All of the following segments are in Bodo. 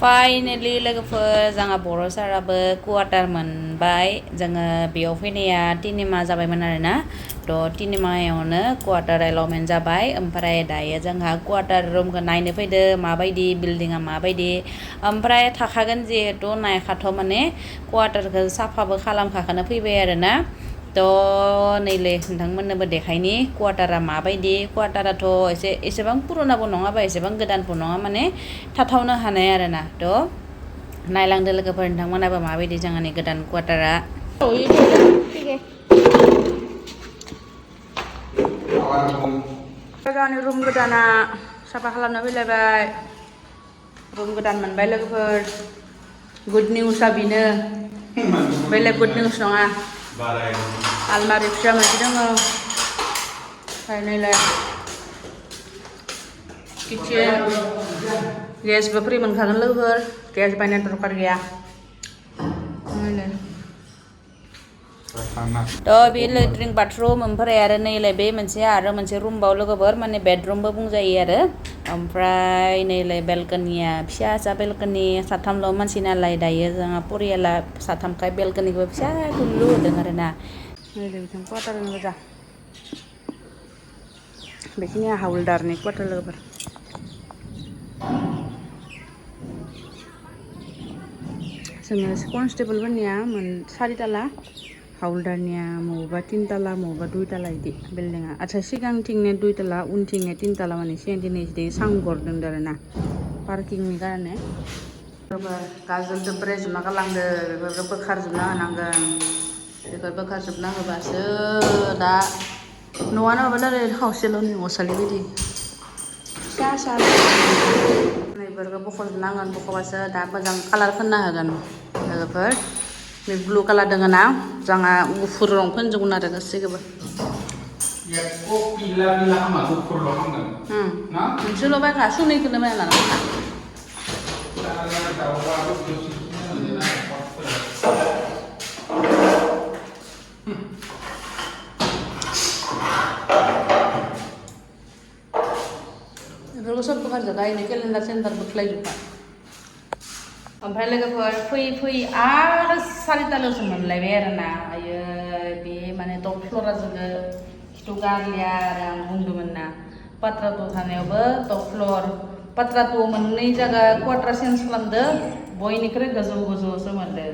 फाइनालि लोगोफोर जोंहा बर' साराबो क्वार्टार मोनबाय जोङो बेयाव फैनाया 3 माह जाबायमोन आरोना थ' 3 माहायावनो क्वार्टार एल'टमेन्ट जाबाय ओमफ्राय दायो जोंहा क्वार्टार रुमखौ नायनो फैदो माबायदि बिल्डिंआ माबायदि ओमफ्राय थाखागोन जिहेतु नायखाथ' माने क्वार्टारखौ साफाबो खालामखाखानो फैबाय आरोना थ' नैले नोंथांमोननोबो देखायनि क्वार्टारा माबायदि क्वार्टाराथ' एसेबां पुरानाबो नङा बा एसेबां गोदानबो नङा माने थाथावनो हानाय आरोना थ' नायलांदो लोगोफोर नोंथांमोनाबो माबायदि जोंहानि गोदान क्वार्टारा जोंहानि रुम गोदाना साफा खालामना फैलायबाय रुम गोदान मोनबाय लोगोफोर गुड निउसआ बेनो बेलेग गुड निउस नङा आलमारि फिसा मोनसे दङ नायलाय किचेन गेसबो फ्रि मोनखागोन लोगोफोर गेस बायनो दरखार गैया थ' बे लेट्रिन बाथरुम ओमफ्राय आरो नैलाय बे मोनसे रुमबाव लोगोफोर माने बेडरुमबो बुंजायो आरो ओमफ्राय नैलाय बेलकनिया फिसा बेलकनि साथामल' मानसि नालाय दायो जोंहा परियाला साथामखाय बेलकनिखौबो फिसा गुलु होदों आरोना नैलाय बिथिं क्वार्टार गोजा बेखिनिया हावलदारनि क्वार्टार लोगोफोर जोङो कनस्टेबलफोरनिया 4 ताला हावलदारनिया मबेबा 3 ताला मबेबा 2 ताला इदि बिल्डिंआ आच्छा सिगांथिंनिया 2 ताला उनथिंनिया 3 ताला माने सिगांथिं सांगरदों आरोना पार्किंनि कारणे गाजोलजों ब्रेजुना गालांदो बेफोरखौ बोखारजोबना होनांगोन बेफोर बोखारजोबना होबासो दा न'आनो माबा आरो खावसेल' न'सालि बायदि फिसा बेफोरखौ बख'जोबनांगोन बख'बासो दा मोजां कालार फोनना होगोन लोगोफोर बे ब्लु कालार दङ ना जोंहा गुफुर रं फोनजोबगोन आरो गासैखौबो मोनसेल' बायखा सुनैखौनो बायना लानांगौ बेफोरखौ सब बोखारजोबबाय नै केलेन्डार सेन्टार बोख्लायजोब्बाय ओमफ्राय लोगोफोर फैयै आरो 4 तालायावसो मोनलायबाय आरोना आयो बे माने टप फ्ल'रा जोङो खिथु गारलिया आरो आं बुंदोंमोन ना पात्राटु थानायावबो टप फ्ल'र पात्राटुआव मोननै जायगा क्वार्टार चेन्ज खालामदो बयनिख्रुइ गोजौआवसो मोनदो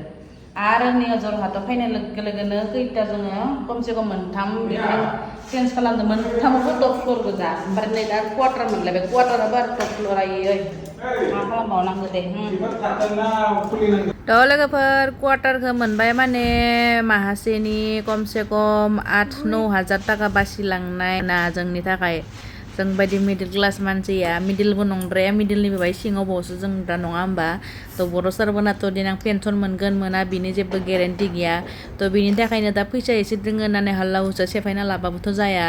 आरो जरहाटाव फैनाय लोगो लोगोनो खैथा जोङो खमसे खम 3 बिल्डिं चेन्ज खालामदों मोनथामावबो टप फ्ल'र गोजा ओमफ्राय नै दा क्वार्टार मोनलायबाय क्वार्टाराबो आरो टप फ्ल'र आयै मा खालामबावनांगौ दे थ' लोगोफोर क्वार्टारखौ मोनबाय माने माहासेनि खमसे खम 8-9 हाजार थाखा बासिलांनाय ना जोंनि थाखाय जों बायदि मिडिल क्लास मानसिया मिडिलबो नंद्राया मिडिलनिबो बाय सिङाव बावसो जों दा नङा होमबा थ' बर' सारबोनाथ' देनां पेन्सन मोनगोन मोना बिनि जेबो गेरेन्टि गैया थ' बिनि थाखायनो दा फैसा एसे दोङो होननानै हाल्ला हुस्ला सेफायना लाबाबोथ' जाया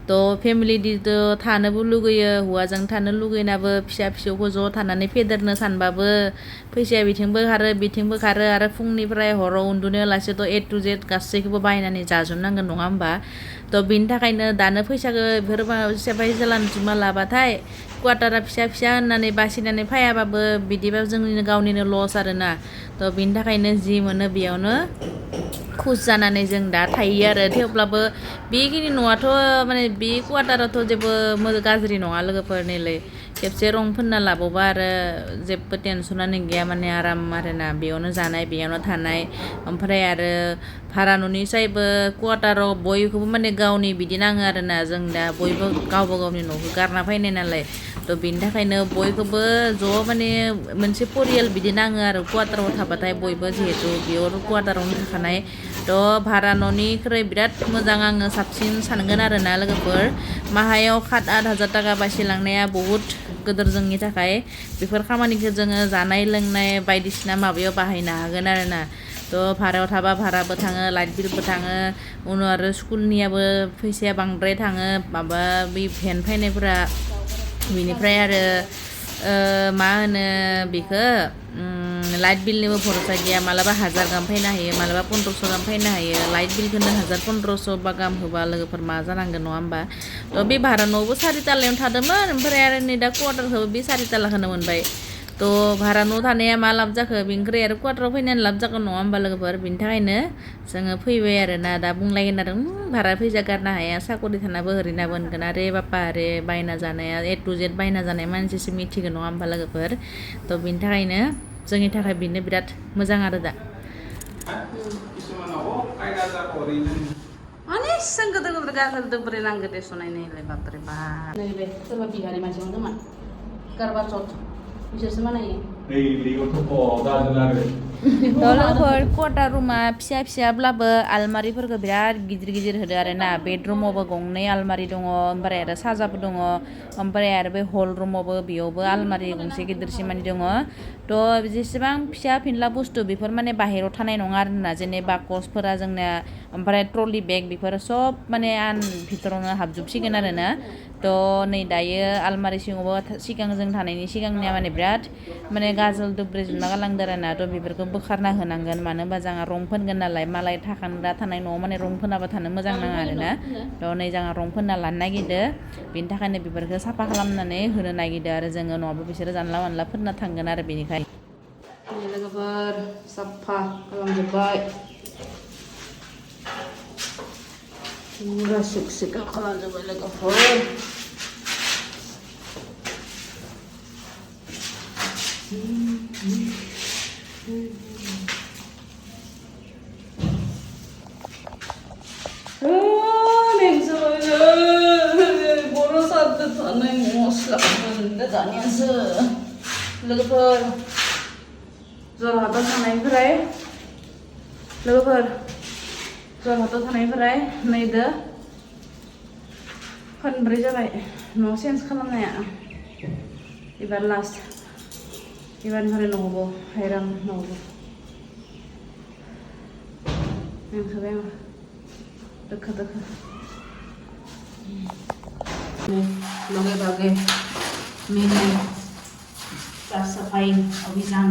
थ' फेमिलिजों थानोबो लुगैयो हौवाजों थानो लुगैनाबो फिसा फिसौखौ ज' थानानै फेदेरनो सानबाबो फैसाया बिथिंबो खारो बिथिंबो खारो आरो फुंनिफ्राय हराव उन्दुनायालासेथ' A to Z गासैखौबो बायनानै जाजोबनांगोन नङा होमबा थ' बिनि थाखायनो दानो फैसाखौ बेफोर सेफाय जोबना लाबाथाय क्वार्टारा फिसा होननानै बासिनानै फायाबाबो बिदिबा जोंनिनो गावनिनो लस आरोना थ' बिनि थाखायनो जि मोनो बेयावनो खुस जानानै जों दा थायो आरो थेवब्लाबो बेखिनि न'आथ' माने बे क्वार्टाराथ' जेबो गाज्रि नङा लोगोफोर नैलै खेबसे रं फोनना लाबावबा आरो जेबो टेनसनानो गैया माने आराम आरोना बेयावनो जानाय बेयावनो थानाय ओमफ्राय आरो भारा न'नि सायबो क्वार्टाराव बयखौबो माने गावनि बिदि नाङो आरोना जों दा बयबो गावबा गावनि न'खौ गारना फैनाय नालाय थ' बिनि थाखायनो बयखौबो ज' माने मोनसे परियाल बिदि नाङो आरो क्वार्टाराव थाबाथाय बयबो जिहेतु बेयाव क्वार्टारावनो थाखानाय थ' भारा न'निख्रुइ बिराद मोजां आङो साबसिन सानगोन आरोना लोगोफोर माहायाव 7-8 हाजार थाखा बासिलांनाया बहुद गोदोर जोंनि थाखाय बेफोर खामानिखौ जोङो जानाय लोंनाय बायदिसिना माबायाव बाहायनो हागोन आरोना थ' भारायाव थाबा भाराबो थाङो लाइट बिलबो थाङो उनाव आरो स्कुलनियाबो फैसाया बांद्राय थाङो माबा बे भेन फैनायफोरा बिनिफ्राय आरो मा होनो बेखौ लाइट बिलनिबो भरसा गैया मालाबा 1000 गाहाम फैनो हायो मालाबा 1500 गाहाम फैनो हायो लाइट बिलखौनो 1000-1500 बा गाहाम होबा लोगोफोर मा जानांगोन नङा होमबा थ' बे भारा न'आवबो 4 तालायावनो थादोंमोन ओमफ्राय आरो नै दा क्वार्टारखौबो बे 4 तालाखौनो मोनबाय थ' भारा न' थानाया मा लाब जाखो बेनिफ्राय आरो क्वार्टाराव फैनानै लाब जागोन नङा होमबा लोगोफोर बिनि थाखायनो जोङो फैबाय आरोना दा बुंलायगोन आरो भारा फैसा गारनो हाया साकरि थानाबो ओरैना बोनगोन आरो बापा आरो बायना जानाया ए टु जेड बायना जानाय मानसिसो मिथिगोन नङा होमबा लोगोफोर थ' बिनि थाखायनो जोंनि थाखाय बेनो बिराद मोजां आरो दा माने जों गोदोर गोदोर गाखोदो बोरै नांगौ दे सनायनायलाय बापरे बा नैबे सोरबा बिहारि मानसिमोन खोमा गारबा चट बिसोरसो बानायो लोगोफोर क्वार्टार रुमा फिसा फिसाब्लाबो आलमारिफोरखौ बिराद गिदिर गिदिर होदो आरो ना बेडरुमावबो गंनै आलमारि दङ ओमफ्राय आरो साजाबो दङ ओमफ्राय आरो बे हल रुमावबो बेयावबो आलमारि गंसे गिदिरसिमानि दङ थ' जेसेबां फिसा फिनला बुस्थु बेफोर माने बाहेरायाव थानाय नङा आरोना जेनेबा बाकसफोरा जोंना ओमफ्राय ट्रलि बेग बेफोर सब माने भितरावनो हाबजोबसिगोन आरो ना थ' नै दायो आलमारि सिङावबो सिगां जों थानायनि सिगांनिया माने बिराद माने गाजोल दुब्रि जोबना गालांदो आरो ना थ' बेफोरखौ बोखारना होनांगोन मानो होनबा जोंहा रं फोनगोन नालाय मालाय थाखांदा थानाय न'आव माने रं फोनाबा थानो मोजां नाङा आरो ना थ' नै जोंहा रं फोनना लानो नागिरदो बेनि थाखायनो बेफोरखौ साफा खालामनानै होनो नागिरदो आरो जोङो नङाबा बिसोरो जानला मानला फोनना थांगोन आरो बेनिखायनो लोगोफोर साफा खालामजोब्बाय पूरा सिक खालामजोब्बाय लोगोफोर बर' सारदो थानाय मस्ला मोनदो दानियासो लोगोफोर जरहाटाव थानायनिफ्राय लोगोफोर जरहाटाव थानायनिफ्राय नैदो खनब्रै जाबाय न' चेन्ज खालामनाया एबार लास्ट एबारनिफ्राय न'आवबो हैरां न'आवबो मेंखाबाय आं दोखो दोखो लगे भागे मैंने साफ सफाई अभियान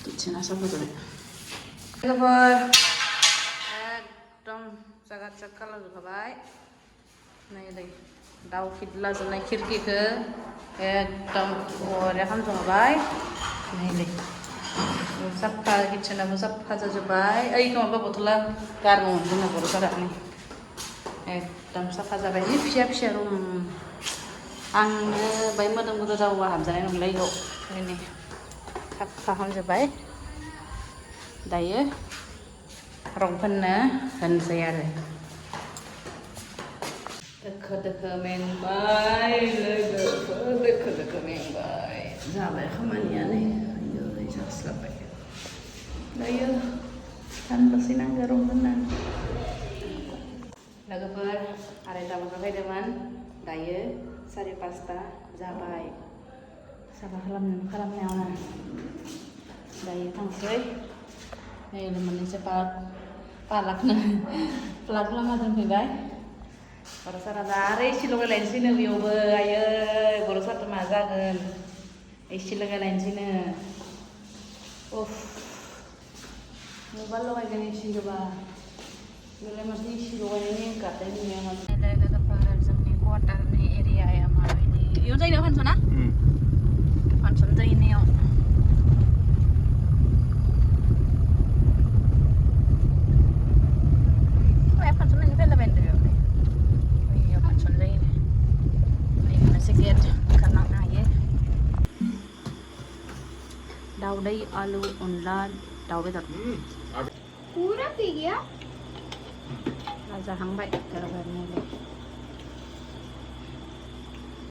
किचन साफा जाबाय एकदम जागा चेक खालामजोबखाबाय नै दै दाउ खिदला जोबनाय खिरखिखौ एकदम बरिया खालामजोबबाय नै दै साफा किचनाबो साफा जाजोब्बाय ओइखौ माबा बथला गारनोमोन जोंना बर'फोरा एकदम साफा जाबाय जि फिसा फिसा रुम आंनो बाय मोदोम गोदो रावबो हाबजानाय नंला इयाव ओरैनो साफा खालामजोब्बाय दायो रं फोननो होनसै आरो दोखो दोखो मेंबाय लोगोफोर दोखो दोखो मेंबाय जाबाय खामानिया नै आयै जास्लाबबाय दायो सानबेसे नांगौ रं फोननो लोगोफोर 2:30 बाजायाव फैदोंमोन दायो 5:30 जाबाय साफा खालामनायावनो दायो थांसै नै मोननैसो पार्कनो प्लाग लामा दोनफैबाय बर' सारा दा आरो एसि लगायलायनोसैनो बेयावबो आयै बर' सारथ' मा जागोन एसि लगायलायनोसैनो उफ मबाइल लगायगोन एसि होबा बेलाय माथो एसि लगायनायनि गाबनाय नुनाया माथो लोगोफोर जोंनि क्वार्टारनि एरियाया माबायदि इयाव जायगायाव फानसना फानसन जायैनायाव दाउदै आलु अनला दाउ बेदर पूरा पी गया जाहांबाय